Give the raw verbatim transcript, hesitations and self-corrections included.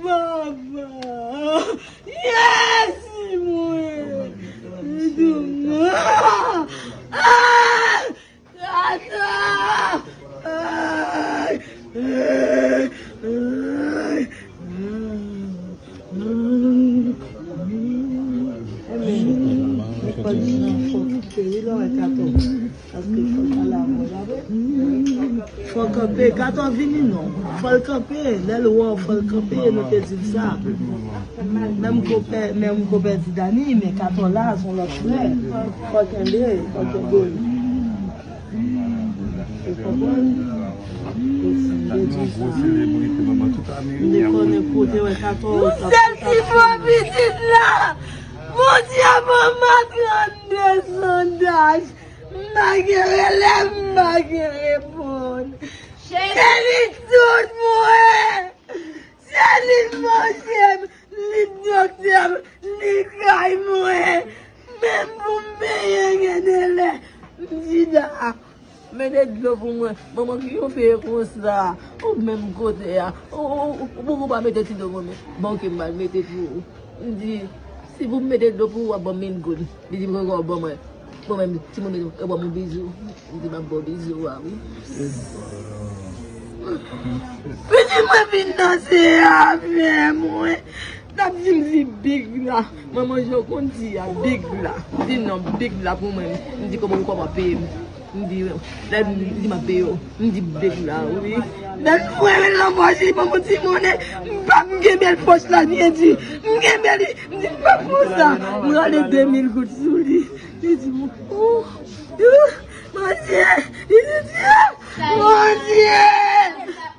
Baba! Yes! Mwen! Doudou! Ah! Tata! Ay! Ay! Ay! Fò kanpe, Kato vini non. Fò l kanpe, lè l wè w, fò l kanpe, nou te di l sa. Menm konpè, menm konpè di Dani, men Kato la, se yon lòt frè. Fò kenbe, fò kenbe. Ou konprann? Ou si m te di sa. M te konnen kote wè Kato. Yon sèl ti fò pitit la. Bondye ban m trannde sandaj. M pa gen rele, m pa gen reponn. Se li tout mwen. Se li manje m, li doktè m, li kay mwen. Menm pou m benyen gen de lè. M di da. Mete dlo pou mwen. Manman ki yon feye konsa. Ou menm kote a. Ou, ou, ou, ou poko pa mete ti dlo pou mwen. Bon, ke m al mete pou ou. M di, si pou m mete dlo pou ou, w ap ban m mil goud. Li di m, "Poko ban mwen." Bon, menm, timoun yo, yo ban m yon bizou. M di, "M ap ba w bizou a, wi." Pitit mwen vin danse avè mwen. T ap di m di big la. Manman Jan konn di a big la. M di non, big la pou mwen. M di kòman ou kòman peye m. M di, lè m di m ap peye w. M di big la, wi. Lè m fwere nan pòch li, ban m yon ti monnen. M p ap kenbe l pòch la byen di. M kenbe li. M di m p ap fè sa. M rale de mil goud sou li. Li di m, oh, oh, Bondye. Li di, Bondye.